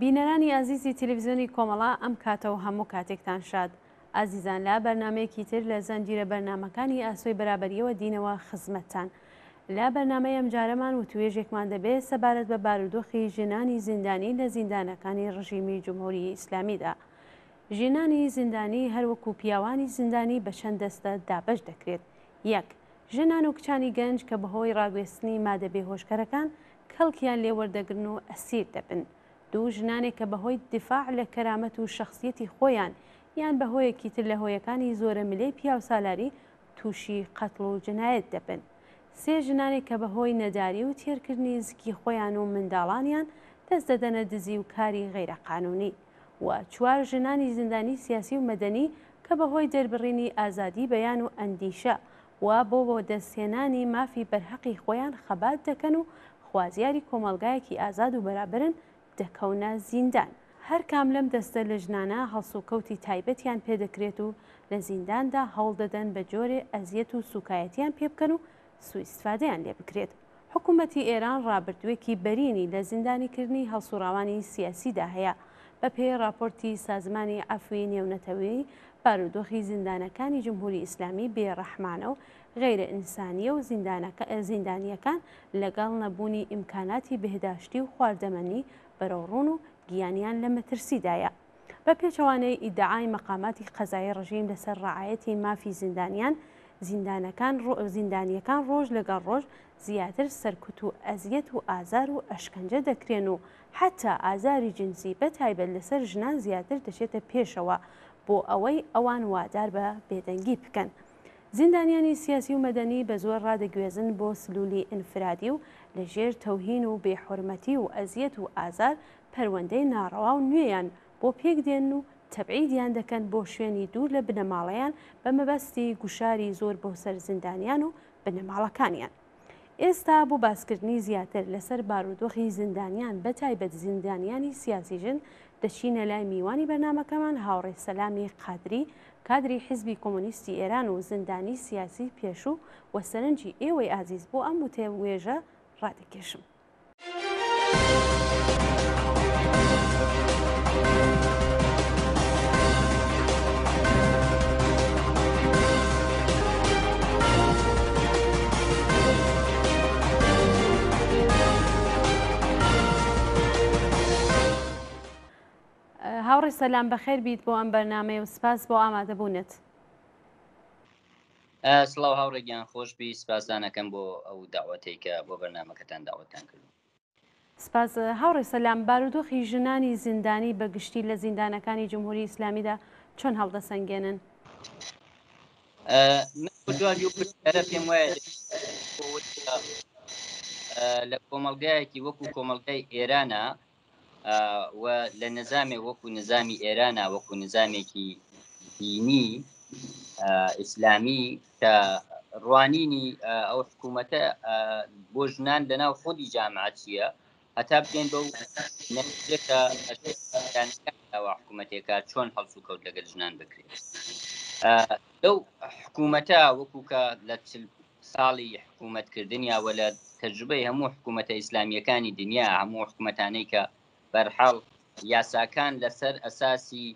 بینەرانی ئازیزی تەلەڤیزیۆنی کۆمەڵە ئەم کاتە و هەموو کاتێکتان شاد. ئازیزان لە بەرنامەیەکی تر لە زنجیرە بەرنامەکانی ئاسۆی بەرابەریەوە دینەوە خزمەتتان. لە بەرنامەی ئەمجارەمان وتوێژێکمان دەبێت سەبارەت بە بارودۆخی ژنانی زیندانی لە زیندانەکانی ڕژیمی جمهوری ئیسلامیدا. ژنانی زیندانی هەر وەکو پیاوانی زیندانی بە چەند دەستە دابەش دەکرێت. یەک. ژنان و کچانی گەنج کە بەهۆی ڕاگوێستنی مادە بێهۆشکەرەکان کەڵکیان لێ وەردەگرن و ئەسیر دەبن. دوو. ژنانێک کە بەهۆی دیفاع لە کەرامەت و شەخسیەتی خۆیان یان بە هۆیەکی تر لە هۆیەکانی زۆرەملێی پیاوسالاری تووشی قەتڵ و جنایەت دەبن. سێ. ژنانێک کە بەهۆی نەداری و تێرکردنی زکی خۆیان و منداڵانیان دەست دەدەنە دزی و کاری غەیرەقانوونی. و چوار. ژنانی زیندانی سیاسی و مەدەنی کە بەهۆی دەربڕینی ئازادی بەیان و ئەندیشە و بۆ وەدەستهێنانی مافی بەرهەقی خۆیان خەبات دەکەن و خوازیاری کۆمەڵگایەکی ئازاد و بەرابەرن دەکەونە زیندان. هەر کام لەم دەستە لە ژنانە هەڵسوکەوتی تایبەتیان پێ دەکرێت و لە زینداندا هەوڵ دەدەن بە جۆرێ ئەزیەت و سوکایەتیان پێ بکەن و سوئیستفادەیان لێ بکرێت. حکوومەتی ئێران ڕابردووێکی بەرینی لە زیندانیکردنی هەڵسوڕاوانی سیاسیدا هەیە. بە پێی ڕاپۆرتی سازمانی عەفوی نێونەتەوەیی، بارودۆخی زیندانەکانی جمهوری ئیسلامی بێ ڕەحمانە و غەیرە ئینسانییە و زیندانییەکان لەگەڵ نەبوونی ئیمکاناتی بێهداشتی و خواردەمەنی بەرەوڕوون و گیانیان لە مەترسیدایە. بە پێچەوانەی ئیدعای مەقاماتی قەزایی ڕژیم لەسەر ڕەعایەتی مافی زیندانیان، زیندانەکان زیندانییەکان ڕۆژ لەگەڵ ڕۆژ زیاتر سەرکوت و ئەزیەت و ئازار و ئەشکەنجە دەکرێن و حەتا ئازاری جنسی بە تایبەت لەسەر ژنان زیاتر دەچێتە پێشەوە بۆ ئەوەی ئەوان وادار بە بێدەنگی بکەن. زیندانیانی سیاسی و مەدەنی بە زۆر ڕادەگوێزن بۆ سلولی ئینفرادی و لە ژێر تەوهین و بێ حورمەتی و ئەزیەت و ئازار پەروەندەی ناڕەوا و نوێیان بۆ پێک دێنن و تەبعیدیان دەکەن بۆ شوێنی دوور لە بنەماڵەیان بە مەبەستی گوشاری زۆر بۆ سەر زیندانیان و بنەماڵەکانیان. ئێستا بۆ باسکردنی زیاتر لەسەر بارودۆخی زیندانیان بە تایبەت زیندانیانی سیاسی ژن دەچینە لای میوانی بەرنامەکەمان هاوڕێ سەلامی قادری کادری حیزبی کۆمۆنیستی ئێران و زیندانی سیاسی پێشوو و سەرنجی ئێوەی ئازیز بۆ ئەم وتوێژە ڕادەکێشم. هاوڕێ سەلام بەخێر بیت بۆ ئەم بەرنمەیە و سپاس بۆ ئامادەبوونت. سڵاو هاوڕێ گیان خۆش بی سپاسدان ئەکەم بۆ ئەو داوەتەی کە بۆ بەرنامەکەتان داوەتتان کردووم. سپاس هاوڕێ سەلام، بارودۆخی ژنانی زیندانی بە گشتی لە زیندانەکانی جمهوری ئیسلامیدا چۆن هەڵدەسەنگێنن؟ من بۆ جوابی ئەو پرسیارە پێم وایە لە کۆمەڵگایەکی وەکو کۆمەڵگای ئێرانە و لە نزامێک وەکو نزامی ئێرانە وەکو نزامێکی دینی ئیسلامی کە ڕوانینی ئەو حکوومەتە بۆ ژنان لەناو خودی جامعە چییە هەتا بگەین بەو نەتیجە کە حکوومەتێکە چۆن هەڵسوکەوت لەگەل ژنان بکرێت لەو حکوومەتە وەکو کە لە ساڵی حکوومەت کردنیا وە لە تەجروبەی هەموو حکوومەتە ئیسلامییەکانی دنیا، هەموو حکوومەتانەی کە بەرحاڵ یاساکان لەسەر ئەساسی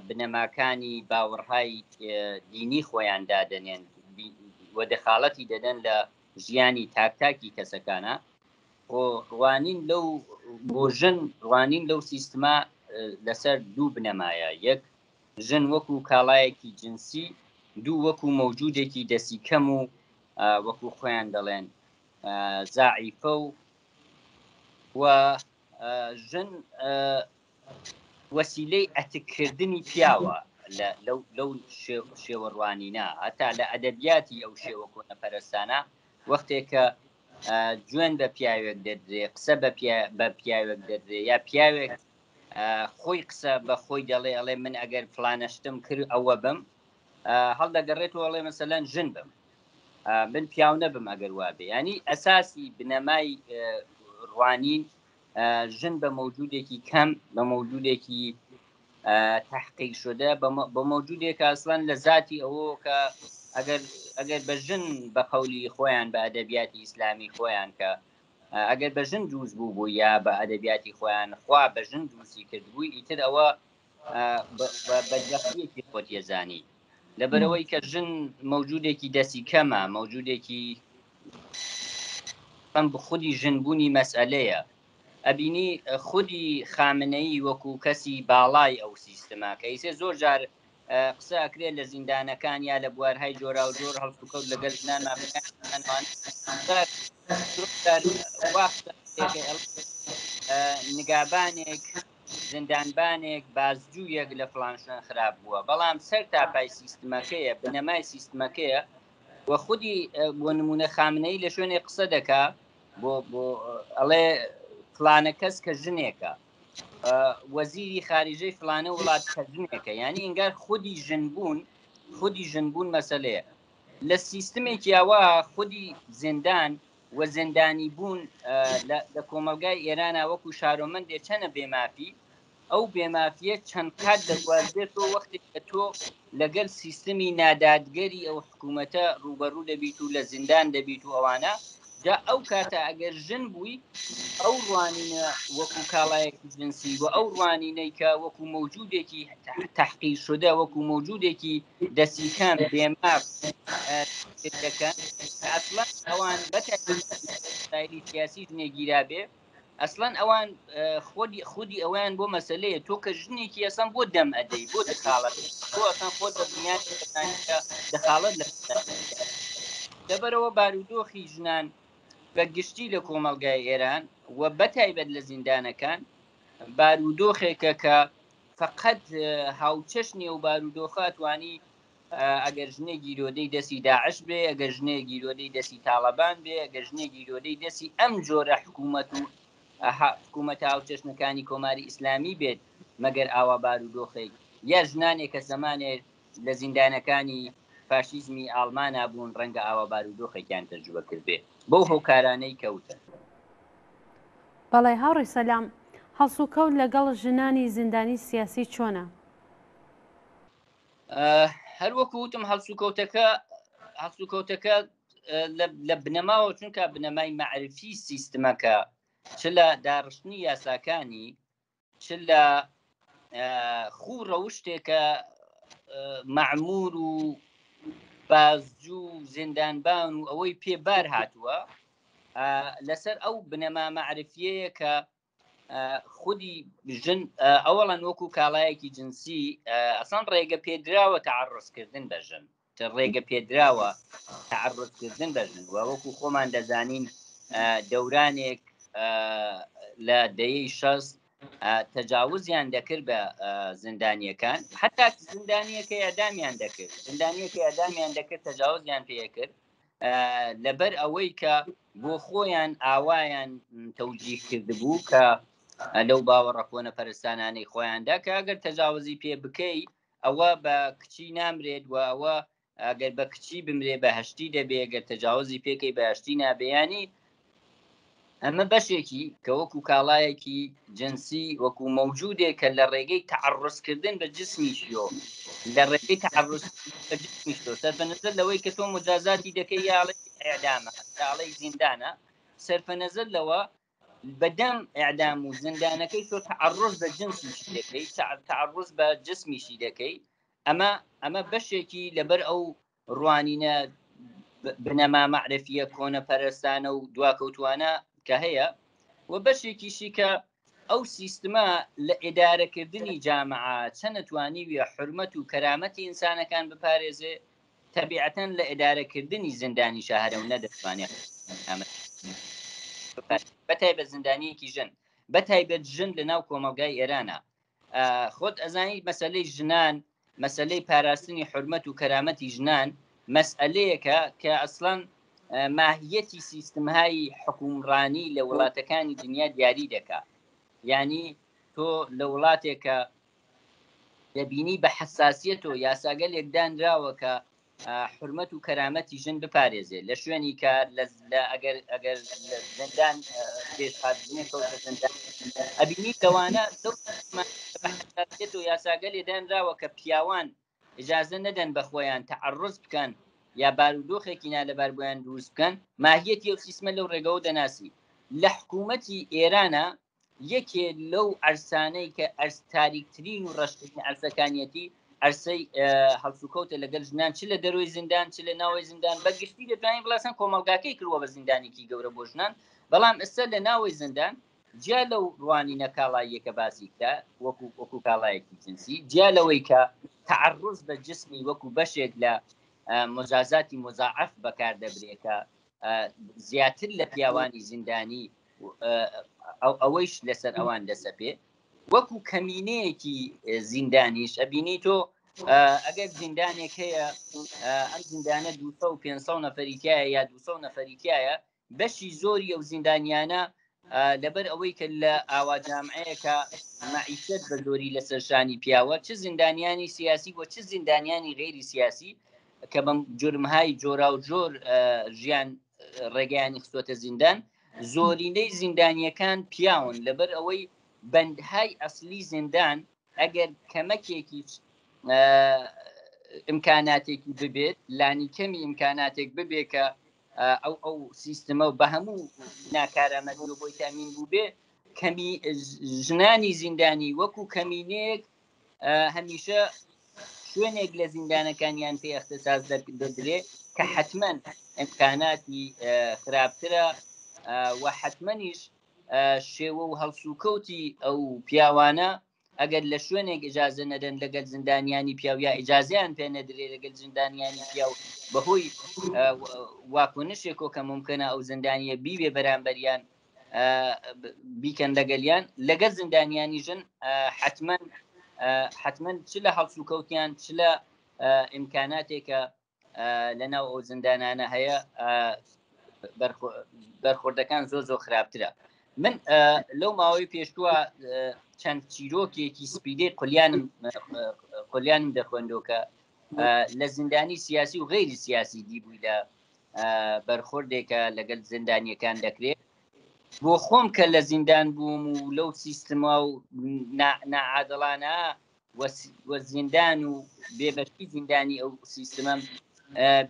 بنەماکانی باوەڕهای دینی خۆیان دادەنێن و دەخاڵەتی دەدەن لە ژیانی تاک تاکی کەسەکانە خۆ ڕوانین لەو بۆ ژن ڕوانین لەو سیستما لەسەر دوو بنەمایە یەک ژن وەکو کاڵایەکی جنسی، دوو وەکو مەوجودێکی دەسی کەم و وەکو خۆیان دەڵێن زاعیفە و و ژن وەسیلەی ئەتککردنی پیاوە لەو شێوە ڕوانینە هەتا لە ئەدەبیاتی ئەو شێوە کۆنەپەرستانە وەختێک کە جوێن بە پیاوێک دەدرێ قسە بە پیاوێک دەدرێ یا پیاوێک خۆی قسە بە خۆی دەڵێ ئەڵێ من ئەگەر فلانە شتم کرد ئەوە بم هەڵدەگەڕێتەوە ئەڵێ مەسەلەن ژن بم من پیاو نەبم ئەگەر وابێ ینی ئەساسی بنەمای ڕوانین ژن بە مەوجودێکی کەم بە مەوجودێکی تحقیق شدە بە مەوجودێک ئەسڵەن لە زاتی ئەوە کە ئەگەر ئەگەر بە ژن بە قەولی خۆیان بە ئەدەبیاتی ئیسلامی خۆیان کە ئەگەر بە ژن دروست بوو بوو یا بە ئەدەبیاتی خۆیان خوا بە ژن دروستی کردبووی ئیتر ئەوە بەدبەختیەکی خۆت یەزانی لەبەرەوەی کە ژن مەوجودێکی دەستی کەمە مەوجودێکی ئەم خودی ژنبوونی مەسئلەیە ئەبینی خودی خامنەیی وەکو کەسی باڵای ئەو سیستمە کە ئیسێ زۆر جار قسە ئەکرێت لە زیندانەکان یا لە بوارهای جۆراوجۆر هەڵسوکەوت لەگەل ژنان مافەکان نگابانێک زیندانبانێک بازجوویەک لە فلان شوێن خراپ بووە بەڵام سەر تاپای سیستمەکەیە بنەمای سیستمەکەیە و خودی بۆ نمونە خامنەی لە شوێنێک قسە دەکا بۆ بۆ ئەڵێ فلانە کەس کە ژنێکە وەزیری خارجەی فلانە وڵات کە ژنێکە یعنی ئینگار خودی ژنبوون خودی ژنبوون مەسلەیە لە سیستمێکی ئەوە خودی زیندان و زیندانی بوون لە کۆمەلگای ئێرانە وەکو شارۆمەندێ چەنە بێمافی ئەو بێمافیە چەند قات دەگوازرێتەوە وەختێک کە تۆ لەگەل سیستمی نادادگەری ئەو حکوومەتە ڕووبەڕوو دەبیت و لە زیندان دەبیت و ئەوانە جا ئەو کاتە ئەگەر ژن بووی ئەو ڕوانینە وەکو کاڵایەکی جنسی و ئەو ڕوانینەی کە وەکو مەوجودێکی تحقیر شدە وەکو مەوجودێکی دەستی کەم بێماف دەکەن ئەسڵەن ئەوان بەتایبەتی سیاسی ژنێ گیرابێ ئەسڵەن ئەوان خۆدی خودی ئەویان بۆ مەسلەیە تۆ کە ژنێکی ئەسان بۆ دەم ئەدەی بۆ دەخاڵەت تۆ ئەسان خۆت بە بنیاد دەخاڵەت لە لەبەرەوە بارودۆخی ژنان بە گشتی لە کۆمەڵگای ئێران و بەتایبەت لە زیندانەکان بارودۆخێکە کە فقط هاوچەشنی و بارودۆخە توانی ئەگەر ژنێک گیرۆدەی دەستی داعش بێ، ئەگەر ژنێک گیرۆدەی دەستی تاڵەبان بێ، ئەگەر ژنێک گیرۆدەی دەستی ئەم جۆرە حکوومەت و حکوومەتە هاوچەشنەکانی کۆماری ئیسلامی بێت، مەگەر ئاوا بارودۆخێک یا ژنانێک کە زەمانێ لە زیندانەکانی فاشیزمی ئاڵمانا بوون، ڕەنگە ئاوا بارودۆخێکیان تەجروبە کردبێ بەو هۆکارانەی کە وتم. بەڵێ هاوڕێ سەلام، هەڵسوکەوت لەگەڵ ژنانی زیندانی سیاسی چۆنە؟ هەر وەکو وتم هەڵسوکەوتەکە هەڵسوکەوتەکە لە بنەماوە چونکە بنەمای معرفی سیستمەکە چ لە داڕشتنی یاساکانی چ لە خوو ڕەوشتێکە معمور و بازجوو و زیندانبان و ئەوەی پێ بار هاتووە لەسەر ئەو بنەما معرفیەیە کە خودی ژن ئەوەڵەن وەکو کاڵایەکی جنسی ئەسان ڕێگە پێدراوە تەعرضکردن بە ژن ڕێگە پێدراوە تەعرضکردن بە ژن و وەکو خۆمان دەزانین دەورانێک لە دەیەی شەست تەجاوزیان دەکرد بە زیندانیەکان حتا زیندانیەکە ئەدامیان دەکرد زیندانیەکە ئەدامیان دەکرد تەجاوزیان پێکرد لەبەر ئەوەی کە بۆ خۆیان ئاوایان تەوجیه کردبوو کە لەو باوەڕە کۆنە پەرستانانەی خۆیاندا کە ئەگەر تەجاوزی پێ بکەی ئەوە بە کچی نامرێت و ئەوە ئەگەر بە کچی بمرێ بە هەشتی دەبێ گەر تەجاوزی پێکەی بەهشتی نابیانی ئەمە بەشێکی کە وەکو کاڵایەکی جنسی وەکو مەوجودێک کە لە ڕێگەی تەعەڕوزکردن بە جسمیشیۆ لە ڕێگەی تەعەڕوز بە جسمیشتۆ سەرفەنەزەر لەوەی کە تۆ مجازاتی دەکەی یا ئەڵێی ئیعدامە یا ئەڵێی زیندانە سەرفەنەزەر لەوە بەدەم ئیعدام و زیندانەکەی تۆ تەعەڕوز بە جنسیشی دەکەی تەعەڕوز بە جسمیشی دەکەی ئەمە ئەمە بەشێکی لەبەر ئەو ڕوانینە بنەما مەعرفیە کۆنەپەرستانە و دواکەوتوانە کە هەیە و بەشێکیشی کە ئەو سیستمە لە ئیدارەکردنی جامعە چەنە توانیویە حرمەت و کەرامەتی ئینسانەکان بپارێزێ تەبیعەتەن لە ئیدارەکردنی زیندانی شەهرە و نەدەتوانێت بەتایبەت زیندانیەکی ژن بەتایبەت ژن لە ناو کۆمەڵگای ئێرانە خۆت ئەزانی مەسەلەی ژنان مەسەلەی پاراستنی حرمەت و کەرامەتی ژنان مەسئلەیەکە کە ئەسڵەن ماهیەتی سیستمهای حکومڕانی لە وڵاتەکانی دنیا دیاری دەکا یعنی تۆ لە وڵاتێکە دەبینی بە حساسیەت و یاساگەلێک دانراوە کە حورمەت و کەرامەتی ژن بپارێزێ لە شوێنی کار لە ئەگەر ئەگەر زیندان پێش هاتنێ کەوتە زیندان ئەبینی لەوانە لەو و یاساگەلێ دانراوە کە پیاوان ئجازە نەدەن بە خۆیان تەعرض بکەن یا بارودۆخێکی نالەبار بۆیان دروست بکەن ماهیەتی ئەو سیستمە لەو ڕێگەوە دەناسی. لە حکوومەتی ئێرانە یەکێ لەو عەرسانەی کە ئەرس تاریکترین و ڕەشترین عەرسەکانیەتی عەرسەی هەڵسوکەوتە لەگەل ژنان چ لە دەرۆی زیندان چ لە ناوەی زیندان بە گشتی دەتوانین بڵێسن کۆمەڵگاکەی کردووە بە زیندانێکی گەورە بۆ ژنان بەڵام ئێستا لە ناوەی زیندان جیا لەو ڕوانینە کاڵاییە کە باسی کرا وەکو وەکو کاڵایەکی جنسی جیا لەوەی کە تعرض بە جسمی وەکو بەشێک لە مجازاتی مزاعف بەکار دەبرێت کە زیاتر لە پیاوانی زیندانی ئەوەیش لەسەر ئەوان دەسەپێ وەکو کەمینەیەکی زیندانیش ئەبینی تۆ ئەگەر زیندانێک هەیە ئەم زیندانە 200 500 نەفەری تایە یا 200 نەفەری تایە بەشی زۆری ئەو زیندانیانە لەبەر ئەوەی کە لە ئاوا جامعەیەکە مەعیشەت بە زۆری لەسەر شانی پیاوە چ زیندانیانی سیاسی و چ زیندانیانی غەیری سیاسی کە بەم جرمهای جۆرا و جۆر ژیان ڕێگەیانی خستۆتە زیندان زۆرینەی زیندانیەکان پیاون لەبەر ئەوەی بەندهای ئەسلی زیندان ئەگەر کەمەکێکیش ئیمکاناتێکی ببێت لانی کەمی ئیمکاناتێک ببێ کە ئەو ئەو سیستمە و بە هەموو ناکارامەدی و بۆی تامین بوو بێ کەمی ژنانی زیندانی وەکو کەمینەیەک هەمیشە شوێنێک لە زیندانەکانیان پێ اختصاص دەدرێ کە حتمما ئیمکاناتی خراپترە و حتممەنیش شێوە و هەڵسوکەوتی ئەو پیاوانە ئەگەر لە شوێنێک ئیجازە نەدەن لەگەل زیندانیانی پیاو یا ئیجازەیان پێ نەدرێ لەگەل زیندانیانی پیاو بەهۆی واکۆنشێکۆ کە ممکنە ئەو زیندانیە بیبێ بەرامبەریان بیکەن لەگەلیان لەگەل زیندانیانی ژن حتمما حتمما چ لە هەڵسوکەوتیان چ لە ئیمکاناتێکە لە ناو ئەو زیندانانە هەیە بەرخوردەکان زۆر زۆر خراپترە من لەو ماوەی پێشتووە چەند چیرۆکێکی سپیدەی قلیانم قلیانم دەخوێندۆکە لە زیندانی سیاسی و غیری سیاسی دیبووی لە بەرخوردێکە لەگەل زیندانیەکان دەکرێت بۆ خۆم کە لە زیندان بووم و لەو سیستما و ناعادڵانە و زیندان و بێبەشی زیندانی ئەو سیستمەم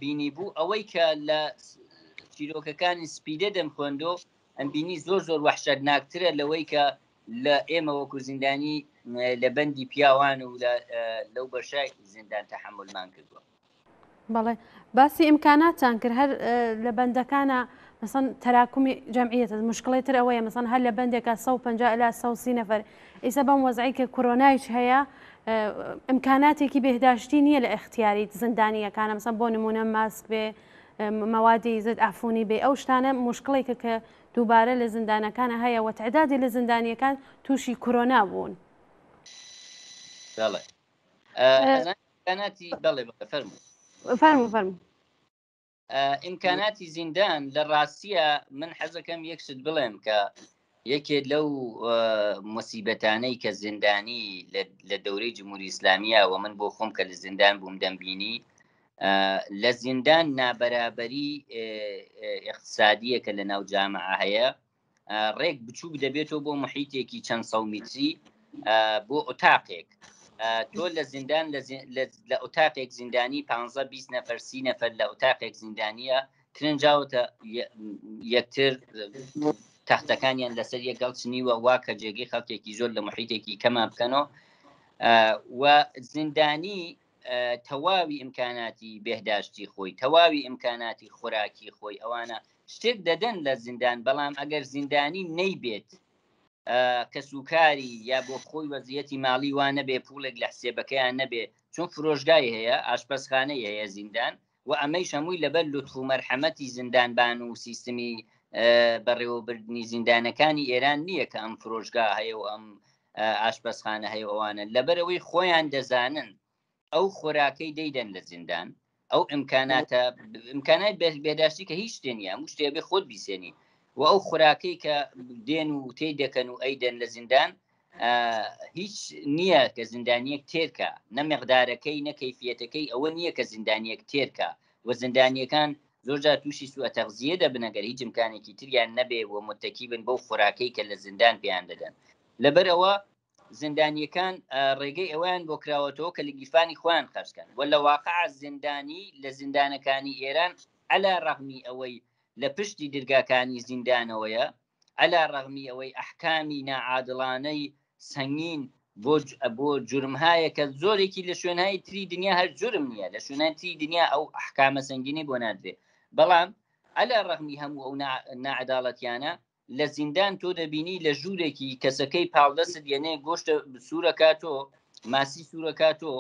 بینی بوو ئەوەی کە لە چیرۆکەکانی سپیدە دەمخوێندۆ ئەم بینی زۆر زۆر وەحشەتناکترە لەوەی کە لە ئێمە وەکو زیندانی لە بەندی پیاوان و لەو بەشە زیندان تەحملمان کردووە. بەڵێ باسی ئیمکاناتتان کرد هەر لە بەندەکانە مەسەن تەراکمی جەمعیەتە مشکڵی تر ئەوەیە مەسەن هەر لە بەندێکە 150 الی 130 نەفەر ئیسە بەم وەزعی کە کۆرۆنایش هەیە ئیمکاناتێکی بێهداشتی نییە لە ئەختیاری زیندانیەکانە مەسەن بۆ نمونە ماسک بێ مەوادی زد عفونی بێ ئەو شتانە مشکڵێکە کە دووبارە لە زیندانەکانە هەیە وە تعدادی لە زیندانیەکان تووشی کۆرۆنا بوون. بەڵێ ئیمکاناتی بەڵێ بەڵێ فەرموو فەرموو فەرموو ئیمکاناتی زیندان لە ڕاستیە من حەزەکەم یەک شت بڵێم کە یەکێک لەو مصیبەتانەی کە زیندانی لە دەورەی جمهوری ئیسلامیە و من بۆ خۆم کە لە زیندان بووم دەمبینی لە زیندان نابەرابەری اقتصادیە کە لە ناو جامعە هەیە ڕێک بچووک دەبێتەوە بۆ محیتێکی چەند سەد میتری بۆ ئۆتاقێک تۆ لە زیندان لە ئۆتاقێک زیندانی 15 20 نەفەر سی نەفەر لە ئۆتاقێک زیندانیە ترنجاوتە یەکتر تەختەکانیان لەسەر یەکگەڵ چنیوە وا کە جێگەی خەڵکێکی زۆر لە محیتێکی کەما بکەنەوە و زیندانی تەواوی ئیمکاناتی بێهداشتی خۆی تەواوی ئیمکاناتی خۆراکی خۆی ئەوانە شتێک دەدەن لە زیندان بەڵام ئەگەر زیندانی نەیبێت کەسوکاری یا بۆ خۆی وەزیەتی ماڵی وا نەبێ پوڵێک لە حسێبەکەیان نەبێ چون فرۆشگای هەیە ئاشپەزخانەی هەیە زیندان و ئەمەیش هەمووی لەبەر لوتف و مەرحەمەتی زیندانبان و سیستمی بەڕێوەبردنی زیندانەکانی ئێران نییە کە ئەم فرۆشگا هەیە و ئەم ئاشپەزخانە هەیە ئەوانە لەبەرەوەی خۆیان دەزانن ئەو خۆراکەی دەیدەن لە زیندان ئەو ئیمکاناتە ئیمکانات بێداشتی کە هیچ شتێ نییە هەموو شتێ بێ خۆت بیسێنی و ئەو خۆراکەی کە دێن و تێی دەکەن و ئەیدەن لە زیندان هیچ نییە کە زیندانیەک تێرکە نە مقدارەکەی نە کەیفیەتەکەی ئەوە نییە کە زیندانیەک تێرکە و زیندانیەکان زۆرجار تووشی سوء تەغزیە دەبن ئەگەر هیچ ئیمکانێکی تریان نەبێ و متەکی بن بەو خۆراکەی کە لە زیندان پێیان دەدەن لەبەر ئەوە زیندانیەکان ڕێگەی ئەوەیان بۆ کراوەتەوە کە لە گیرفانی خۆیان خەرجکەن و لە واقع زیندانی لە زیندانەکانی ئێران عەلا ڕەغمی ئەوەی لە پشتی درگاکانی زیندانەوەیە. عەلا ڕەغمی ئەوەی ئەحکامی ناعادڵانەی سەنگین بۆ بۆ جورمهایە کە زۆرێکی لە شوێنهای تری دنیا هەر جورم نییە لە شوێنانی تری دنیا ئەو ئەحکامە سەنگینەی بۆ نادرێ بەڵام عەلا ڕەغمی هەموو ئەو ناعەداڵەتیانە لە زیندان تۆ دەبینی لە ژوورێکی کەسەکەی پاڵدەست یەنێ گۆشتە سوورەکاتۆ ماسی سوورەکاتۆ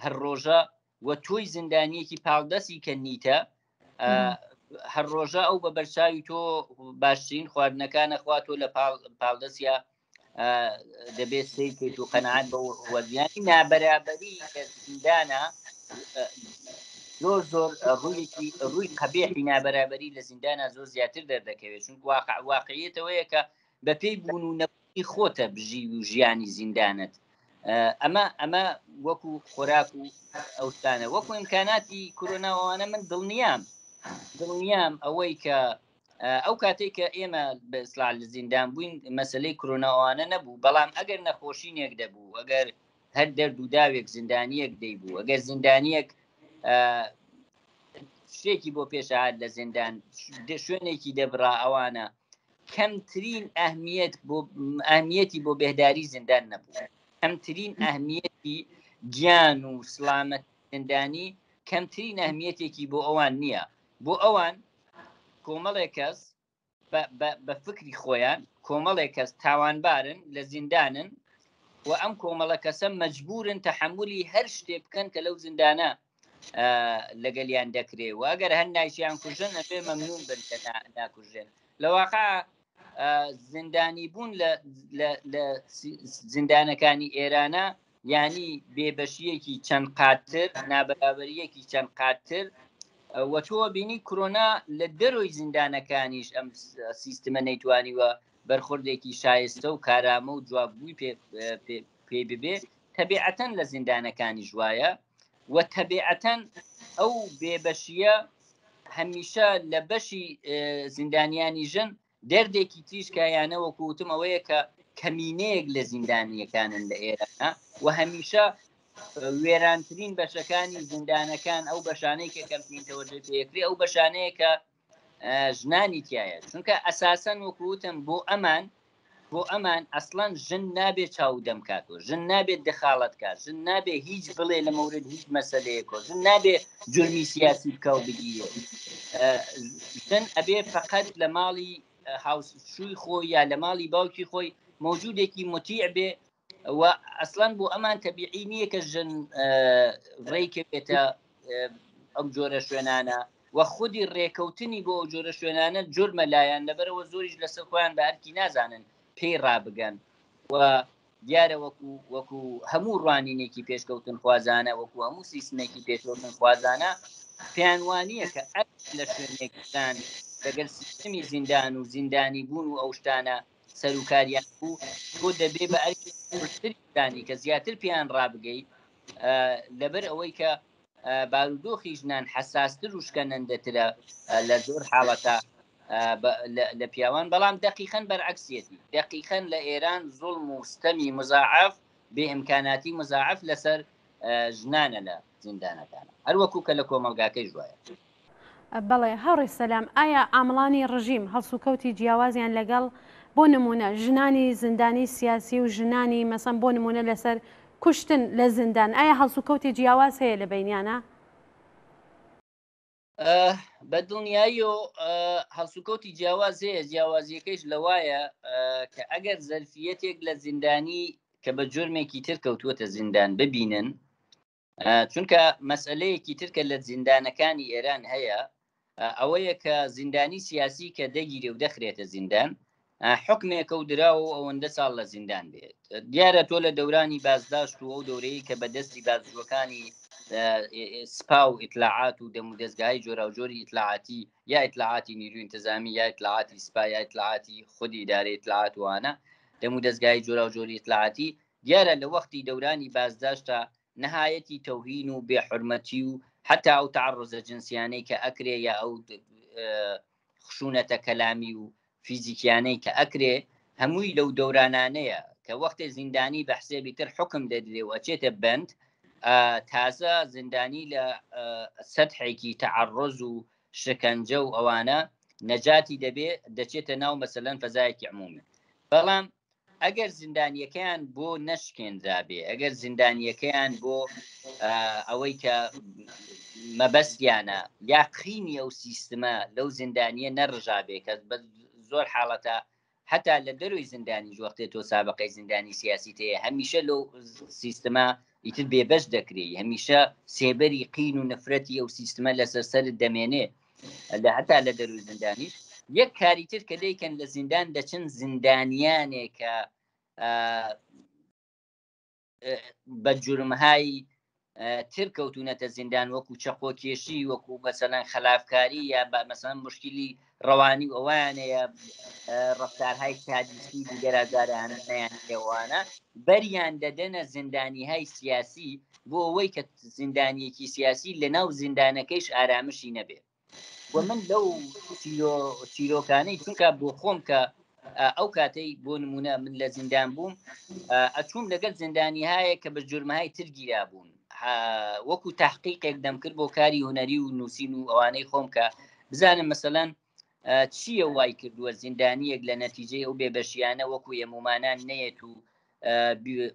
هەر ڕۆژە و تۆی زیندانیەکی پاڵدەستی کە نیتە هەر ڕۆژە ئەو بە بەرچاوی تۆ باشترین خواردنەکانە خوا تۆ لە پاڵدەستیا دەبێت سیرکەیت و قەنەعات بە وەزیانی نابەرابەری لە زیندانە زۆر زۆر ڕوویەکی ڕووی قەبێحی نابەرابەری لە زیندانە زۆر زیاتر دەردەکەوێت چونکە واقع واقعیەتەوەیە کە بەپێی بوون و نەبوونی خۆتە بژی و ژیانی زیندانت ئەمە ئەمە وەکو خۆراک و ئەوستانە وەکو ئیمکاناتی کۆرۆنا ئەوانە من دڵنیام دڵنیام ئەوەی کە ئەو کاتێک کە ئێمە بە ئیسلا لە زیندان بووین مەسلەی کرۆناوانە نەبوو بەڵام ئەگەر نەخۆشینێک دەبوو ئەگەر هەر دەرد و داوێک زیندانیەک دەیبوو ئەگەر زیندانیەک شتێکی بۆ پێشهات لە زیندان شوێنێکی دەبرا ئەوانە کەمترین ئەهمیەت بۆ ئەهمیەتی بۆ بێهداری زیندان نەبوو کەمترین ئەهمیەتی گیان و سلامەت زیندانی کەمترین ئەهمیەتێکی بۆ ئەوان نییە بۆ ئەوان کۆمەڵێک کەس بە فکری خۆیان کۆمەڵێک کەس تاوانبارن لە زیندانن و ئەم کۆمەڵە کەسە مەجبورن تەحملی هەر شتێ بکەن کە لەو زیندانە لەگەلیان دەکرێ و ئەگەر هەر نایشیان کوژن ئەبێ مەمنون بن کە ناکوژێن لە واقع زیندانی بوون لە زیندانەکانی ئێرانە یانی بێبەشییەکی چەند قاتتر، نابەرابەرییەکی چەند قاتتر و تۆ بینی کرۆنا لە دەرۆی زیندانەکانیش ئەم سیستمە نەیتوانیوە بەرخوردێکی شایستە و کارامە و جوابگووی پێ ببێ تەبیعەتەن لە زیندانەکانیش وایە و تەبیعەتەن ئەو بێبەشییە هەمیشە لە بەشی زیندانیانی ژن دەردێکی تریش کە یانە وەکو وتم ئەوەیە کە کەمینەیەک لە زیندانیەکانن لە ئێرانە و هەمیشە وێرانترین بەشەکانی زیندانەکان ئەو بەشانەی کە کەمترین تەوەجۆی پێکرێ ئەو بەشانەیە کە ژنانی تایە چونکە ئەساسەن وەکو وتم بۆ ئەمان بۆ ئەمان ئەسڵەن ژن نابێ چاو دەم کاتۆ ژن نابێت دەخاڵەت کات ژن نابێ هیچ بڵێ لە مورد هیچ مەسەلەیەکۆ ژن نابێ جرمی سیاسی بکە و بگیرێ ژن ئەبێ فقط لە ماڵی هاوشووی خۆی یا لە ماڵی باوکی خۆی موجودێکی متیع بێ و ئەسڵەن بۆ ئەمان تەبیعی نییە کە ژن ڕێکەوێتە ئەم جۆرە شوێنانە و خودی ڕێکەوتنی بۆ ئەو جۆرە شوێنانە جورمە لایان لەبەرەوە زۆریش لەسەر خۆیان بە ئەرکی نازانن پێی ڕابگەن و دیارە وەکو وەکو هەموو ڕوانینێکی پێشکەوتن خوازانە وەکو هەموو سیستمێکی پێشکەوتن خوازانە پێیان وانییە کە ئەگ لە شوێنێکدان لەگەل سیستمی زیندان و زیندانی بوون و ئەو شتانە سەروکاریان بوو تۆ دەبێ بە ئەرکی قورستری زانی کە زیاتر پێیان ڕابگەی لەبەر ئەوەی کە بارودۆخی ژنان حەساستر و شکەنەندەترە لە زۆر حاڵەتە لە پیاوان بەڵام دەقیقەن بەرعکسیەتی دەقیقەن لە ئێران زوڵم و ستەمی مزاعف بێ ئیمکاناتی مزاعف لەسەر ژنانە لە زیندانەکان هەروەکو کە لە کۆمەڵگاکەی ژوایە. بەڵێ هاوڕێ سەلام، ئایا عامڵانی ڕژیم هەڵسوکەوتی جیاوازیان لەگەڵ بۆ نموونە ژنانی زیندانی سیاسی و ژنانی مەسەن بۆ نموونە لەسەر کوشتن لە زیندان ئایا هەڵسوکەوتی جیاواز هەیە لە بەینیانە؟ بە دڵنیاییەوە هەڵسوکەوتی جیاواز هەیە جیاوازیەکەیش لەوایە کە ئەگەر زەرفیەتێک لە زیندانی کە بە جرمێکی تر کەوتووەتە زیندان ببینن چونکە مەسئلەیەکی تر کە لە زیندانەکانی ئێران هەیە ئەوەیە کە زیندانی سیاسی کە دەگیرێ و دەخرێتە زیندان حکمێکە و دراوە و ئەوەندە ساڵ لە زیندان بێت دیارە تۆ لە دەورانی بازداشت و ئەو دەورەیە کە بە دەستی بازجوەکانی سپا و ئیتلاعات و دەم و دەستگای جۆراوجۆری ئیتلاعاتی یا ئیتلاعاتی نیروی انتظامی یا ئیتلاعاتی سپا یا ئیتلاعاتی خودی ئیدارەی ئیتلاعات وانە دەم و دەستگای جۆراوجۆری ئیتلاعاتی دیارە لە وەختی دەورانی بازداشتا نەهایەتی تەوهین و بێ حورمەتی و حەتا ئەو تەعەڕوزە جنسیانەی کە ئەکرێ یا ئەو خشونەتە کەلامی و فیزیکیانەی کە ئەکرێ هەمووی لەو دەورانانەیە کە وەختێ زیندانی بە حسێبی تر حوکم دەدرێ و ئەچێتە بەند تازە زیندانی لە سەتحێکی تەعەڕوز و شکەنجە و ئەوانە. نەجاتی دەبێ دەچێتە ناو مەسەلەن فەزایەکی عمومی. بەڵام ئەگەر زیندانیەکەیان بۆ نەشکێنرابێ، ئەگەر زیندانیەکەیان بۆ ئەوەی کە مەبەستیانە یا قینی ئەو سیستمە لەو زیندانیە نەڕژابێ کە بە زۆر حاڵەتە حتا لە دەروی زیندانیش وەختێ تۆ سابقەی زیندانی سیاسی تەیە هەمیشە لەو سیستمە ئیتر بێبەش دەکرێی، هەمیشە سێبەری قین و نفرەتی ئەو سیستمە لەسەر سەرت دەمێنێ لە هەتا لە دەروی زیندانیش. یەک کاری تر کە دەیکەن لە زیندان دەچن زیندانیانێک کە بە جورمهای تر کەوتونەتە زیندان وەکو چەقۆکێشی وەکو مەسەلەن خەلافکاری یا بە مەسەلەن مشکلی ڕەوانی و ئەوانەیە ڕفتارهای سادیستی دیگەرازارانەیان ئەوانە بەریان دەدەنە زیندانی های سیاسی بۆ ئەوەی کە زیندانیەکی سیاسی لە ناو زیندانەکەیش ئارامشی نەبێت و من لەو چیرۆکانەی چونکە بۆ خۆم کە ئەو کاتەی بۆ نمونە من لە زیندان بووم ئەچووم لەگەل زیندانی هایە کە بە جرمهای تر گیرا بوون وەکو تحقیقێک دەمکرد بۆ کاری هونەری و نووسین و ئەوانەی خۆم کە بزانم مەسەلەن چییە وای کردووە زیندانیەک لە نەتیجەی ئەو بێبەشیانە وەکو ئێمومانان نەیەت و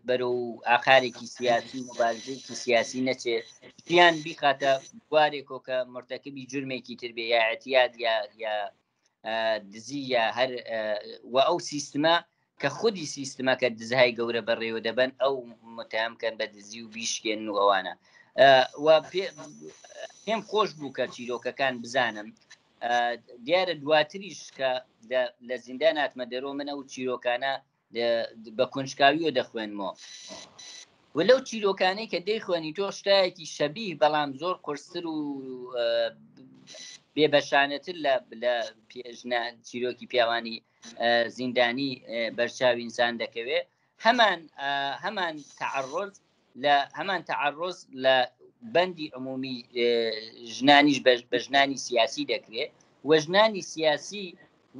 بەرەو ئاقارێکی سیاسی و مبارزەیەکی سیاسی نەچێ ژیان بیخاتە بوارێکۆ کە مرتەکبی جرمێکی تر بێ یا اعتیاد یا یا دزی یا هەر و ئەو سیستمە کە خودی سیستمەکە دزهای گەورە بەڕێوە دەبەن ئەو متهم کەن بە دزی و بیشکێن و ئەوانە و پێم خۆش بوو کە چیرۆکەکان بزانم دیارە دواتریش کە لە زیندان هاتمە دەرەوە من ئەو چیرۆکانە بە کنجکاویەوە دەخوێنمەوە و لەو چیرۆکانەی کە دەیخوێنی تۆ شتایەکی شەبیه بەڵام زۆر قورستر و بێبەشانەتر لە لە پێژنە چیرۆکی پیاوانی زیندانی بەرچاوی ئینسان دەکەوێ هەمان هەمان تعرض لە هەمان تعرض لە بەندی عمومی ژنانیش بە ژنانی سیاسی دەکرێت و ژنانی سیاسی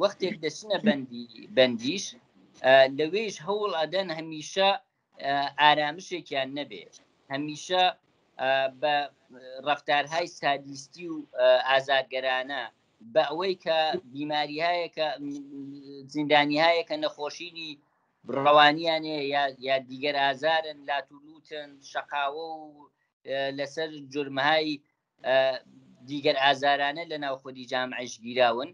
وەختێک دەچنە بەندی بەندیش لەوێش هەوڵ ئەدەن هەمیشە ئارامشێکیان نەبێ هەمیشە بە ڕفتارهای سادیستی و ئازارگەرانە بە ئەوەی کە بیماریهایەکە زیندانیهایەکە نەخۆشینی ڕەوانیان یا یا دیگەر ئازارن لاتولوتن شەقاوە و لەسەر جرمهای دیگەر ئازارانە لە ناو خودی جامعەش گیراون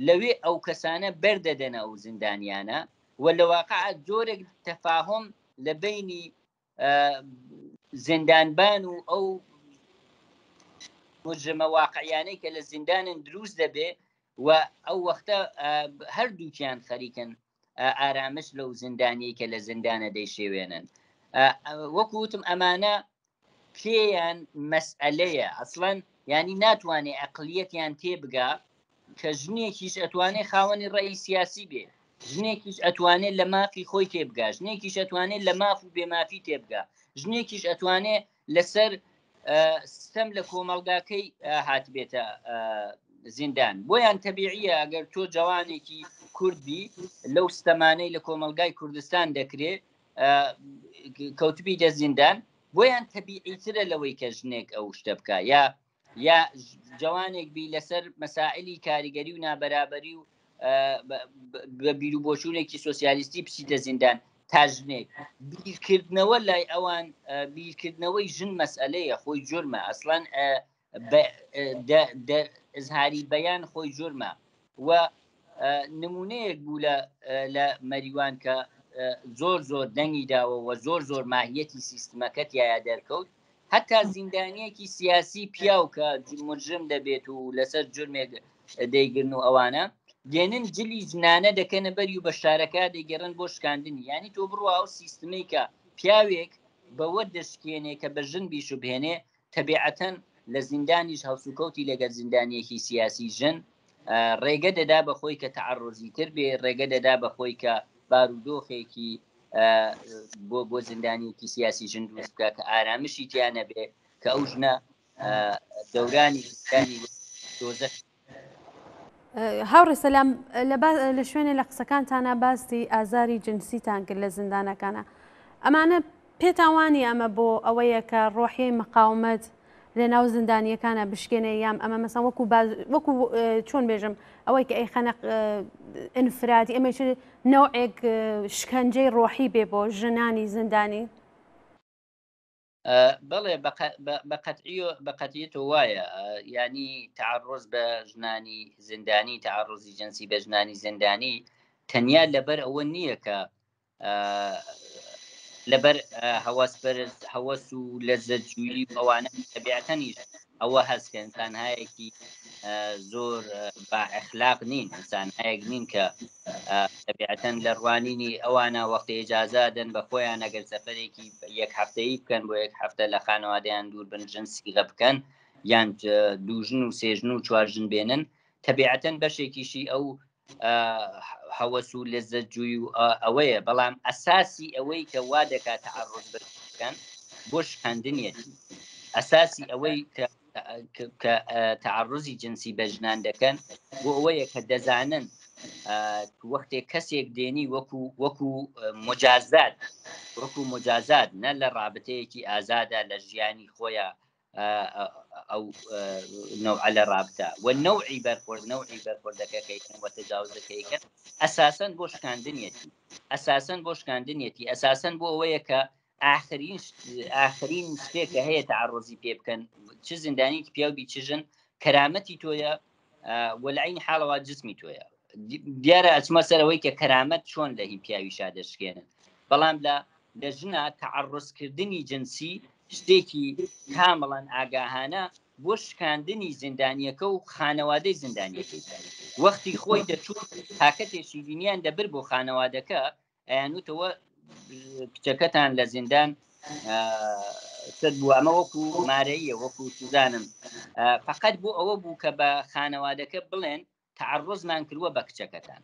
لەوێ ئەو کەسانە بەردەدەنە ئەو زیندانیانە و لە واقع جۆرێک تەفاهم لە بینی زیندانبان و ئەو مجرمە واقعیانەی کە لە زیندانن دروست دەبێ و ئەو وەختە هەردووکیان خەریکن ئارامش لەو زیندانیەی کە لە زیندانە دەیشێوێنن وەکو وتم ئەمانە پێیان مەسئەلەیە ئەسڵەن یانی ناتوانێ ئەقلیەتیان تێبگا کە ژنێکیش ئەتوانێ خاوەنی ڕێی سیاسی بێ ژنێکیش ئەتوانێت لە مافی خۆی تێبگا ژنێکیش ئەتوانێت لە ماف و بێمافی تێبگا ژنێکیش ئەتوانێ لەسەر ستەم لە کۆمەڵگاکەی هاتبێتە زیندان بۆیان تەبیعیە ئەگەر تۆ جوانێکی کوردبی لەو ستەمانەی لە کۆمەلگای کوردستان دەکرێت کەوتبیتە زیندان بۆیان تەبیعیترە لەوەی کە ژنێک ئەو شتە بکە یا یا جوانێک بی لەسەر مەسائلی کاریگەری و نابەرابەری و بە بیر و بۆچوونێکی سۆسیالیستی بچیتە زیندان تا ژنێک بیرکردنەوە لای ئەوان بیرکردنەوەی ژن مەسئلەیە خۆی جرمە ئەسڵەن ئزهاری بەیان خۆی جرمە و نمونەیەک بوو لە لە مەریوان کە زۆر زۆر دەنگی داوە و زۆر زۆر ماهیەتی سیستمەکە تایە دەرکەوت هەتا زیندانیەکی سیاسی پیاو کە مجرم دەبێت و لەسەر جرمێک دەیگرن و ئەوانە دێنن جلی ژنانە دەکەنە بەری و بە شارەکە دەیگەڕن بۆ شکاندنی یعنی تۆ بڕوا ئەو سیستمەی کە پیاوێک بەوە دەشکێنێ کە بە ژن بیشوبهێنێ تەبیعەتەن لە زیندانیش هەڵسوکەوتی لەگەل زیندانیەکی سیاسی ژن ڕێگە دەدا بە خۆی کە تەعەڕوزی تر بێ، ڕێگە دەدا بە خۆی کە بارودۆخێکی بۆ بۆ زیندانیەکی سیاسی ژن دروست بکە کە ئارامشی تیا نەبێ کە ئەو ژنە دەورانی زیندانی دۆزەخ هاوڕێ سەلام لە شوێنێ لە قسەکانتانە باسی ئازاری جنسیتان کرد لە زیندانەکانە ئەمانە پێتان وانیە ئەمە بۆ ئەوەیە کە ڕۆحیەی مقاومەت لە ناو زیندانیەکانە بشکێنێ یام ئەمە مەسەن وەکو وەکو چۆن بێژم ئەوەی کە ئەیخەنە ئینفرادی ئەمەش نەوعێک شکەنجەی ڕۆحی بێ بۆ ژنانی زیندانی؟ بەڵێ بە قەتعیەتەوە وایە ینی تعرض بە ژنانی زیندانی تعرضی جنسی بە ژنانی زیندانی تەنیا لەبەر ئەوە نییە کە لەبەر هەوەس بەرز هەوەس و لەزەتجویی و ئەوانە تەبیعەتەنیش ئەوە هەست کە ئینسانهایەکی زۆر با ئەخلاق نین ئینسانهایەک نین کە تەبیعەتەن لە ڕوانینی ئەوانە وەختی ئیجازە دەن بە خۆیان ئەگەر سەفەرێکی یەک هەفتەیی بکەن بۆ یەک هەفتە لە خانەوادەیان دوور بن ژن سیغە بکەن یان دوو ژن و سێ ژن و چوار ژن بێنن تەبیعەتەن بەشێکیشی ئەو هەوەس و لەزەت جووی و ئەوەیە بەڵام ئەساسی ئەوەی کە وا دەکات تعرض بکەن بۆ شکاندنیەتی ئەساسی ئەوەی کە تعرضی جنسی بە ژنان دەکەن بۆ ئەوەیە کە دەزانن وەختێک کەسێک دێنی وەکو وەکو مجازات وەکو مجازات نە لە ڕابتەیەکی ئازادا لە ژیانی خۆیان ئەو نەوعە لە ڕابتە و نەوعی بەرخۆرد نەوعی بەرخۆردەکە کەیکەن و تەجاوزەکەیکەن ئەساسەن بۆ شکاندنیەتی ئەساسەن بۆ شکاندنیەتی ئەساسەن بۆ ئەوەیە کە ئاخرین ئاخرین شتێک کە هەیە تعرضی پێ بکەن چ زیندانیکی پیاو بی چ ژن کەرامەتی تۆیە وەلعین حاڵەوە جسمی تۆیە دیارە ئەچمە سەرەوەی کە کەرامەت چۆن لە هی پیاوی شا دەشکێنن بەڵام لە لە ژنا تەعەڕوزکردنی جنسی شتێکی کامڵەن ئاگاهانە بۆ شکاندنی زیندانیەکە و خانەوادەی زیندانیەکەی وەختی خۆی دەچوو پاکەتێ شیرینیان دەبر بۆ خانەوادەکە ئەیانوتەوە کچەکەتان لە زیندان سەر بوو ئەمە وەکو مارەیە وەکو سوزانم فقط بۆ ئەوە بوو کە بە خانەوادەکە بڵێن تەعەڕوزمان کردووە بە کچەکەتان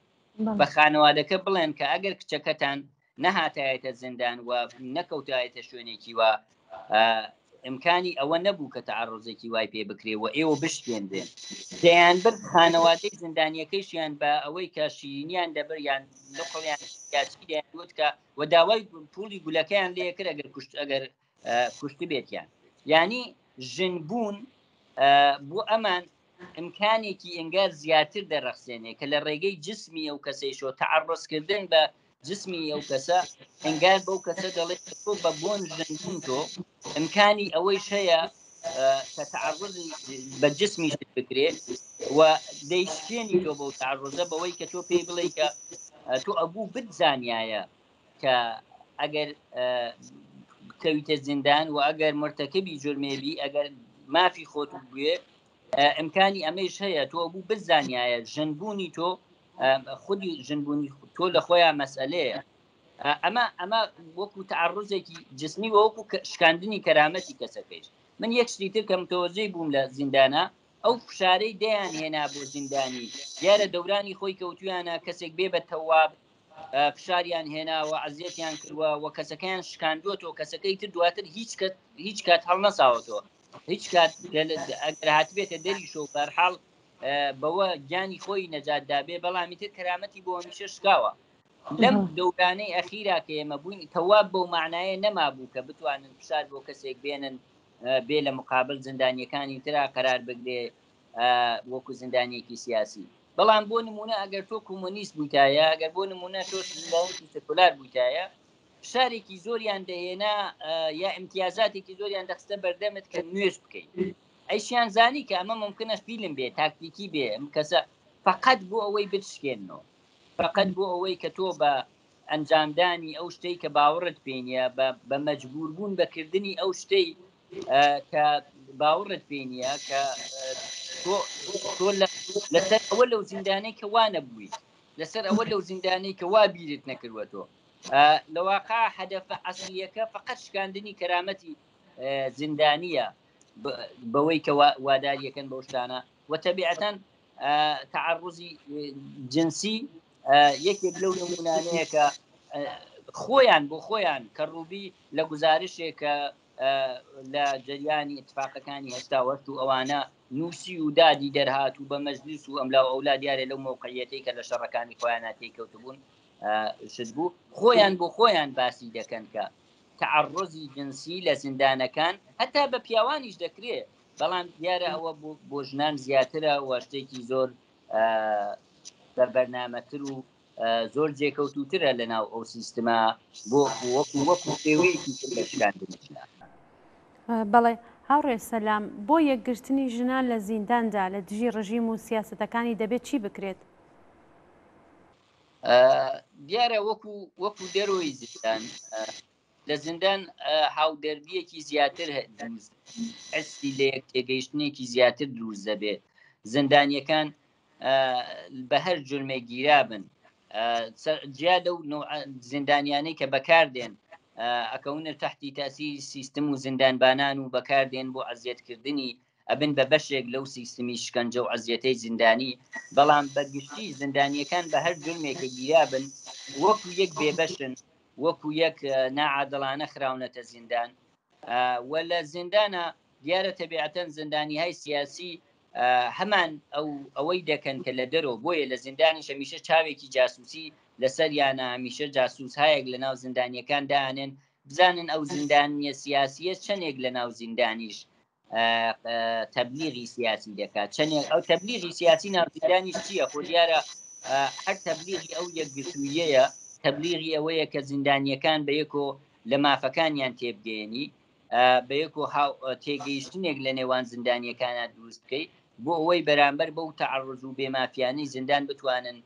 بە خانەوادەکە بڵێن کە ئەگەر کچەکەتان نەهاتایەتە زیندان و نەکەوتایەتە شوێنێکی وە ئیمکانی ئەوە نەبوو کە تەعەڕوزێکی وای پێ بکرێ و ئێوە بشکێنرێن دەیان برد خانەوادەی زیندانیەکەیشیان بە ئەوەی کە شیرینیان دەبر یان نقڵیان یاچی دەیان وت کە و داوای پوڵی گولەکەیان لێ کرد ئەگەر کوشت ئەگەر کوشتبێتیان یعنی ژن بوون بۆ ئەمان ئیمکانێکی ئینگار زیاتر دەڕەخسێنێ کە لە ڕێگەی جسمی ئەو کەسەیشەوە تەعەڕوزکردن بە جسمی ئەو کەسە ئینگار بەو کەسە دەڵێ تۆ بە بۆن ژنبوون تۆ ئیمکانی ئەوەیش هەیە کە تەعەڕوزی بە جسمیشت بکرێ و دەیشکێنی تۆ بەو تەعەڕوزە بەوەی کە تۆ پێی بڵێ کە تۆ ئەبوو بتزانیایە کە ئەگەر بکەویتە زیندان و ئەگەر مرتەکەبی جرمێبی ئەگەر مافی خۆت بوێ ئەمکانی ئەمەیش هەیە تۆ بوو بزانایە ژنبوونی تۆ خودی ژنبوونی تۆ لە خۆیان مەسئلەیە ئەمە ئەمە وەکو تعرضێکی جسمی وەکو شکاندنی کەرامەتی کەسەکەیش من یەک شتی تر کە متەوەجەی بووم لە زیندانە ئەو فشارەی دەیان هێنا بۆ زیندانی دیارە دەورانی خۆی کەوتویانە کەسێک بێ بە تەواب فشاریان هێناوە ئەزیەتیان کردووە و کەسەکەیان شکاندووەتەوە کەسەکەی تر دواتر هیچ کەس هیچ کات هەڵنەساوەتەوە هیچ کات ئەگەر هاتبێتە دەریشەوە بەرحاڵ بەوە گیانی خۆی نەجات دابێ بەڵامی تر کەرامەتی بۆ هەمیشە شکاوە لەم دەورانەی ئەخیرا کە ئێمە بووین تەواب بەو معنایە نەمابوو کە بتوانن فشار بۆ کەسێک بێنن بێ لە مقابل زیندانیەکانی ترا قەرار بگرێ وەکو زیندانیەکی سیاسی بەڵام بۆ نمونە ئەگەر تۆ کۆمۆنیست بوویتایە ئەگەر بۆ نمونە تۆ زیندانێکی سکولار بوویتایە فشارێکی زۆریان دەهێنا یا ئیمتیازاتێکی زۆریان دەخستە بەردەمت کە نوێژ بکەیت ئەیشیان زانی کە ئەمە ممکنە فیلم بێ تاکتیکی بێ ئەم کەسە فقط بۆ ئەوەی بتشکێنەوە فقط بۆ ئەوەی کە تۆ بە ئەنجامدانی ئەو شتەی کە باوەڕت پێ نییە بە مەجبور بوون بەکردنی ئەو شتەی کە باوەڕت پێ نییە کە تۆ لەسەر ئەوە لەو زیندانەی کە وا نەبوویت لەسەر ئەوە لەو زیندانەی کە وا بیرت نەکردوەتەوە لە واقع هەدەفە ئەسلیەکە فقط شکاندنی کەرامەتی زیندانیە بەوەی کە واداریەکەن بەو شتانە و تەبیعەتەن تعرضی جنسی یەکێک لەو نمونانەیە کە خۆیان بۆ خۆیان کە ڕووبی لە گزارشێک کە لە جەریانی اتفاقەکانی هەشتاوەشت و ئەوانە نووسی و دادی دەرهات و بە مەجلیس و ئەملا و ئەولا دیارە لەو مەوقعیەتەی کە لە شەڕەکانی خۆیانە تێکەوتبوون شت بوو خۆیان بۆ خۆیان باسی دەکەن کە تعرضی جنسی لە زیندانەکان هەتا بە پیاوانیش دەکرێت. بەڵام دیارە ئەوە بۆ ژنان زیاترە و شتێکی زۆر بە بەرنامەتر و زۆر جێکەوتوترە لە ناو ئەو سیستمە بۆ وەکو وەکو شێوەیەکی تر لە شکاندنی ژنان. بەڵێ هاوڕێ سەلام، بۆ یەکگرتنی ژنان لە زینداندا لە دژی ڕژیم و سیاسەتەکانی دەبێت چی بکرێت؟ دیارە وەکو وەکو دەرەوەی زیندان لە زیندان هاودەردیەکی زیاتر دروست حسی لە یەک تێگەیشتنێکی زیاتر دروست دەبێت زیندانیەکان بە هەر جرمێک گیرابن جیا لەو زیندانیانەی کە بەکاردێن ئەکەونە تەحتی تاسیری سیستم و زیندانبانان و بەکاردێن بۆ ئەزیەتکردنی ئەبن بە بەشێک لەو سیستمی شکەنجە و ئەزیەتەی زیندانی بەڵام بە گشتی زیندانیەکان بە هەر جرمێکە گیرابن وەکو یەک بێبەشن وەکو یەک ناعادڵانە خراونەتە زیندان و لە زیندانە دیارە تەبیعەتەن زیندانیهای سیاسی هەمان ئەو ئەوەی دەکەن کە لە دەرەوە بۆیە لە زیندانیش هەمیشە چاوێکی جاسوسی لەسەریانە هەمیشە جاسوس هایەک لە ناو زیندانیەکان دانێن بزانن ئەو زیندانیە سیاسیە چەندێک لە ناو زیندانیش تەبلیغی سیاسی دەکات چەندێک ئەو تەبلیغی سیاسی ناو زیندانیش چییە خۆ دیارە هەر تەبلیغی ئەو یەکگرتوویەیە تەبلیغی ئەوەیە کە زیندانیەکان بە یەکۆ لە مافەکانیان تێبگەێنی بەیەک و تێگەیشتنێک لە نێوان زیندانیەکانە دروست بکەیت بۆ ئەوەی بەرامبەر بەو تەعرض و بێمافیانەی زیندان بتوانن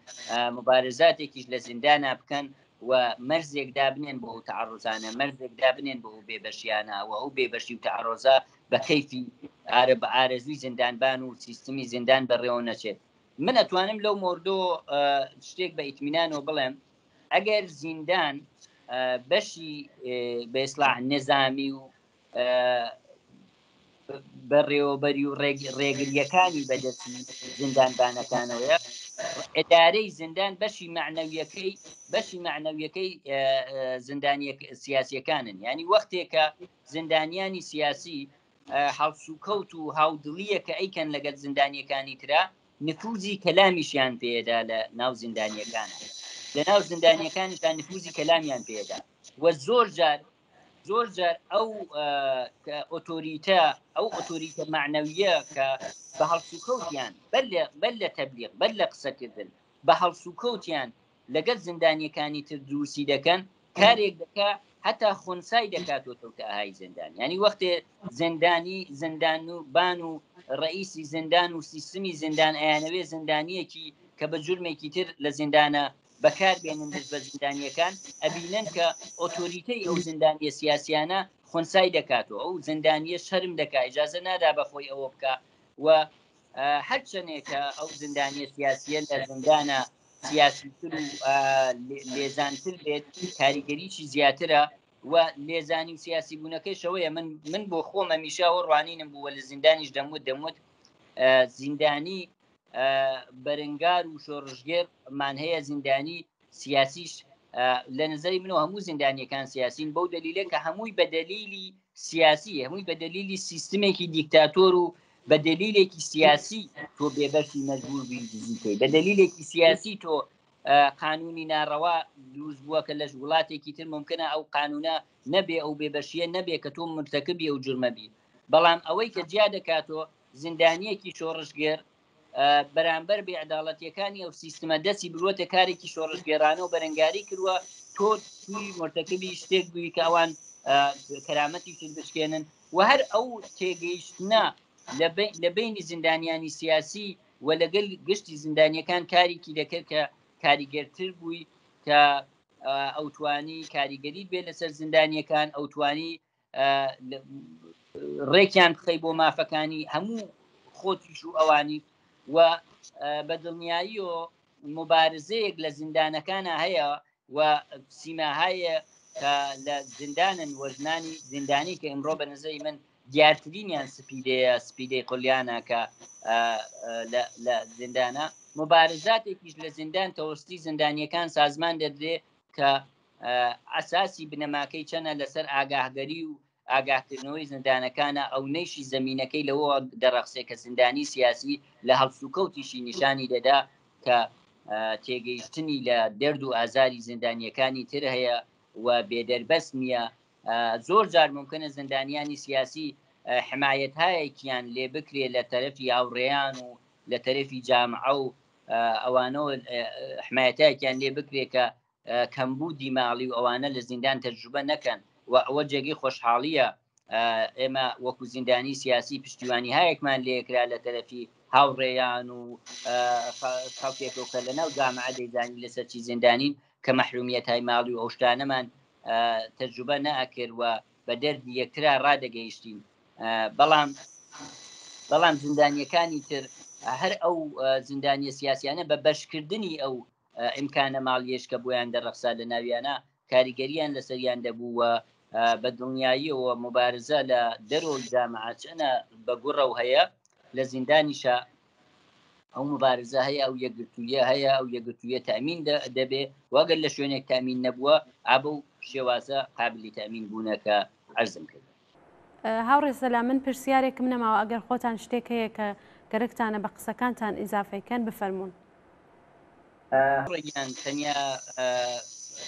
مبارزاتێکیش لە زیندانا بکەن و مەرزێک دابنێن بۆ ئەو تەعرضانە مەرزێک دابنێن بۆ ئەو بێبەشیانە و ئەو بێبەشی و تەعرضە بە کەیفی ئارە بە ئارەزووی زیندانبان و سیستمی زیندان بەڕێوە نەچێت من ئەتوانم لەو مۆردۆ شتێک بە ئیتمینانەوە بڵێم ئەگەر زیندان بەشی بە ئیسلاح نظامی و بەڕێوەبەری و ڕێگریەکانی بەدەستی زیندانبانەکانەوەیە ئەدارەی زیندان بەشی معنەویەکەی بەشی معنەویەکەی زیندانیە سیاسیەکانن ینی وەختێکە زیندانیانی سیاسی هەڵسوکەوت و هاودڵیە کە ئەیکەن لەگەل زیندانیەکانی ترا نفوزی کەلامیشیان پێدا لە ناو زیندانیەکانە لە ناو زیندانیەکانیشدا نفوزی کەلامیان پێدا و زۆر جار زۆر جار ئەو ئۆتۆریتە ئەو ئۆتۆریتە معنەویە کە بە هەڵسوکەوتیان بەر لە تەبلیغ بەر لە قسەکردن بە هەڵسوکەوتیان لەگەل زیندانیەکانی تر دروستی دەکەن کارێک دەکا هەتا خۆنسای دەکاتەوە تەوتەهای زیندان ینی وەختێ زیندانی زیندان و بان و ڕئیسی زیندان و سیستمی زیندان ئەیانەوێ زیندانیەکی کە بە جرمێکی تر لە زیندانە بەکار بێنن دژ بە زیندانیەکان ئەبینن کە ئۆتۆریتەی ئەو زیندانیە سیاسیانە خۆنسای دەکاتەوە ئەو زیندانیە شەرم دەکا ئیجازە نادا بە خۆی ئەوە بکە و هەرچەندێکە ئەو زیندانیە سیاسیە لە زیندانە سیاسیتر و لێزانتر بێت کاریگەریی زیاترە و لێزانی و سیاسی بوونەکەی شەوەیە من من بۆ خۆم هەمیشە ئەوە ڕوانینم بووە لە زیندانیش دەموت دەموت زیندانی بەرنگار و شۆڕشگێر مان هەیە زیندانی سیاسیش لە نظری منەوە هەموو زیندانیەکان سیاسین بەو دەلیلە کە هەمووی بە دەلیلی سیاسی هەمووی بە دەلیلی سیستمێکی دیکتاتۆر و بە دەلیلێکی سیاسی تۆ بێبەشی مەجبور بووی دزی بکەی بە دەلیلێکی سیاسی تۆ قانونی ناڕەوا دروست بووە کە لە وڵاتێکی تر ممکنە ئەو قانونە نەبێ ئەو بێبەشیە نەبێ کە تۆ مرتەکبی ئەو جرمە بی بەڵام ئەوەی کە جیا دەکاتەوە زیندانیەکی شۆڕشگێر بەرامبەر بێعداڵەتیەکانی ئەو سیستمە دەستی بروەتە کارێکی شۆڕشگێرانە و بەرەنگاری کردووە تۆ توی مرتەکبی شتێک بووی کە ئەوان کەرامەتیشت بشکێنن و هەر ئەو تێگەیشتنە لە بینی زیندانیانی سیاسی و لەگەل گشتی زیندانیەکان کارێکی دەکرد کە کاریگەرتر بووی کە ئەوتوانی کاریگەریت بێ لەسەر زیندانیەکان ئەوتوانی ڕێکیان بخەی بۆ مافەکانی هەموو خۆتیش و ئەوانی و بە دڵنیاییەوە مبارزەیەک لە زیندانەکانە هەیە و سیماهایە کە لە زیندانن و ژنانی زیندانی کە ئمڕۆ بە نظری من دیارترینیان سپیدەیە سپیدەی قلیانە کە لە زیندانە مبارزاتێکیش لە زیندان تەوەستی زیندانیەکان سازمان دەدرێ کە ئەساسی بنەماکەی چەنە لەسەر ئاگاهگەری و ئاگاهکردنەوەی زیندانەکانە ئەو نەیشی زەمینەکەی لەوە دەڕەخسێ کە زیندانی سیاسی لە هەڵسوکەوتیشی نیشانی دەدا کە تێگەیشتنی لە دەرد و ئازاری زیندانیەکانی تر هەیە و بێدەربەست نییە زۆر جار ممکنە زیندانیانی سیاسی. حمایەتهایەکیان لێ بکرێ لە تەرەفی هاوڕێیان و لە تەرەفی جامعە و ئەوانەوە حمایەتایەکیان لێ بکرێ کە کەمبوودی ماڵی و ئەوانە لە زیندان تەجروبە نەکەن و ئەوە جێگەی خۆشحاڵییە ئێمە وەکو زیندانی سیاسی پشتیوانی هایەکمان لێکرا لە تەرەفی هاوڕێیان و خەڵکێکەوە کە لەناو جامعە دەیزانی لەسەر چی زیندانین کە مەحرومیەتای ماڵی و ئەو شتانەمان تەجروبە نەئەکرد و بە دەردی یەکترا ڕادەگەیشتین بەڵام بەڵام زیندانیەکانی تر هەر ئەو زیندانیە سیاسیانە بە بەشکردنی ئەو ئیمکانە ماڵیەش کە بۆیان دەڕەخسا لە ناویانە کاریگەریان لەسەریان دەبوو و بە دڵنیاییەوە مبارزە لە دەرەوەی جامعە چەنە بە گوڕەو هەیە لە زیندانیشە ئەو مبارزە هەیە ئەو یەکگرتوویە هەیە ئەو یەکگرتوویە تامین دەبێ وەگەر لە شوێنێک تامین نەبووە ئابە و شێوازە قابلی تامین بوونە کە عەرزم کرد. هاوڕێ سەلام من پرسیارێکم نەماوە ئەگەر خۆتان شتێک هەیە کە گەرەکتانە بە قسەکانتان ئیزافەی کەن بفەرموون. هاوڕێ گیان تەنیا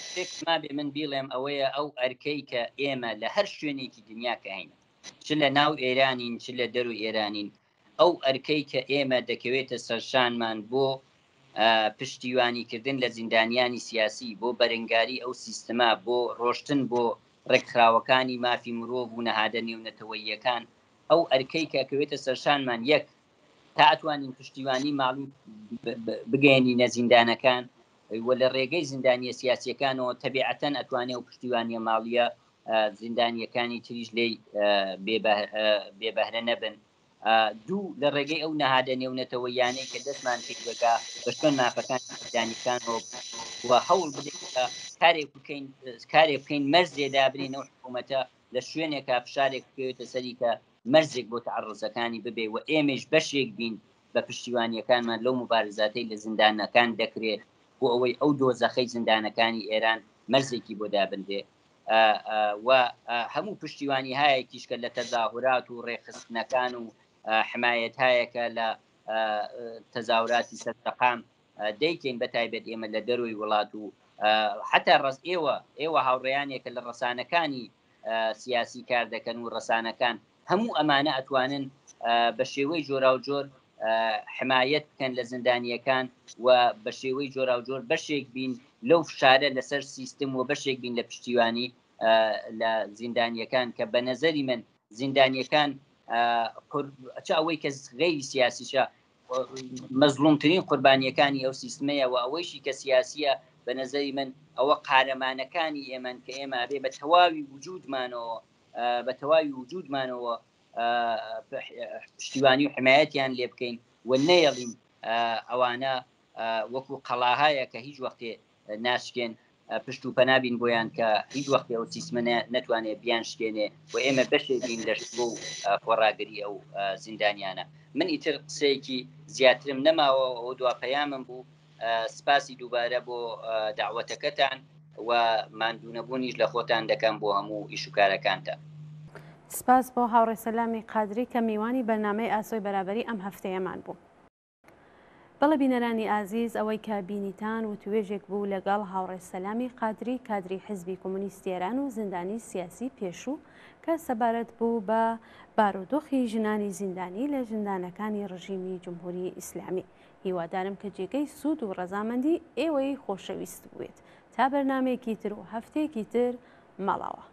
شتێک مابێ من بیڵێم ئەوەیە ئەو ئەرکەی کە ئێمە لە هەر شوێنێکی دنیا کە هەین چ لە ناو ئێرانین چ لە دەرو ئێرانین ئەو ئەرکەی کە ئێمە دەکەوێتە سەرشانمان بۆ پشتیوانیکردن لە زیندانیانی سیاسی بۆ بەرنگاری ئەو سیستمە بۆ ڕۆشتن بۆ ڕێکخراوەکانی مافی مرۆڤ و نەهادە نێونەتەوەییەکان ئەو ئەرکەی کە ئەکەوێتە سەرشانمان یەک تا ئەتوانین پشتیوانی ماڵی بگەیەنینە زیندانەکان و لە ڕێگەی زیندانیە سیاسیەکانەوە تەبیعەتەن ئەتوانێ و پشتیوانیە ماڵیە زیندانیەکانی تریش لێی بێبەهرە نەبن دوو لە ڕێگەی ئەو نەهادە نێونەتەوەییانەی کە دەستمان پێی دەگا بە شوێن مافەکانی زیندانیەکانەوە و هەوڵ بدەین کە کارێک بکەین کارێک بکەین مەرزێ دابنین ئەو حکوومەتە لە شوێنێکا فشارێک بکەوێتە سەری کە مەرزێک بۆ تەعەڕوزەکانی ببێ و ئێمەیش بەشێک بین بە پشتیوانیەکانمان لەو موبارزاتەی لە زیندانەکان دەکرێ بۆ ئەوەی ئەو دۆزەخەی زیندانەکانی ئێران مەرزێکی بۆ دابنرێ و هەموو پشتیوانی هایەکیش کە لە تەزاهورات و ڕێکخستنەکان و حمایەت هایەکە لە تەزاوراتی سەر شەقام دەیکەین بە تایبەت ئێمە لە دەروی وڵات و حتا ڕز ئێوە ئێوە هاوڕێیانێکە لە ڕسانەکانی سیاسی کار دەکەن و ڕسانەکان هەموو ئەمانە ئەتوانن بە شێوەی جۆراوجۆر حمایەت بکەن لە زیندانیەکان و بە شێوەی جۆراوجۆر بەشێک بین لەو فشارە لەسەر سیستم و بەشێک بین لە پشتیوانی لە زیندانیەکان کە بە نەزەری من زیندانیەکان چ ئەوەی کە غەیری سیاسیشە مەزڵومترین قوربانیەکانی ئەو سیستمەیە و ئەوەیشی کە سیاسیە بە نەزەری من ئەوە قارەمانەکانی ئێمەن کە ئێمە ئەبێ بە تەواوی وجودمانەوە بە تەواوی وجودمانەوە پشتیوانی و حمایەتیان لێ بکەین و نەیەڵین ئەوانە وەکو قەڵاهایە کە هیچ وەختێ ناشکێن پشت و پەنا بین بۆیان کە هیچ وەختێ ئەو سیستمە نەتوانێ بیان شکێنێ و ئێمە بەشێک بین لە شکۆ و خۆڕاگری ئەو زیندانیانە. من ئیتر قسەیەکی زیاترم نەماوە ئەوە دوا پەیامم بوو. سپاسی دووبارە بۆ دەعوەتەکەتان و ماندوونەبوونیش لە خۆتان دەکەم بۆ هەموو ئیش و کارەکانتان. سپاس بۆ هاوڕێ سەلامی قادری کە میوانی بەرنامەی ئاسۆی بەرابەری ئەم هەفتەیەمان بوو. بەڵێ بینەرانی ئازیز ئەوەی کە بینیتان وتوێژێک بوو لەگەڵ هاوڕێ سەلامی قادری کادری حزبی کۆمۆنیستی ئێران و زیندانی سیاسی پێشوو کە سەبارەت بوو بە بارودۆخی ژنانی زیندانی لە زیندانەکانی ڕژیمی جمهوری ئیسلامی. هیوادارم کە جێگەی سوود و ڕەزامەندی ئێوەی خۆشەویست بووێت. تا بەرنامەیەکی تر و هەفتەیەکی تر ماڵاوا.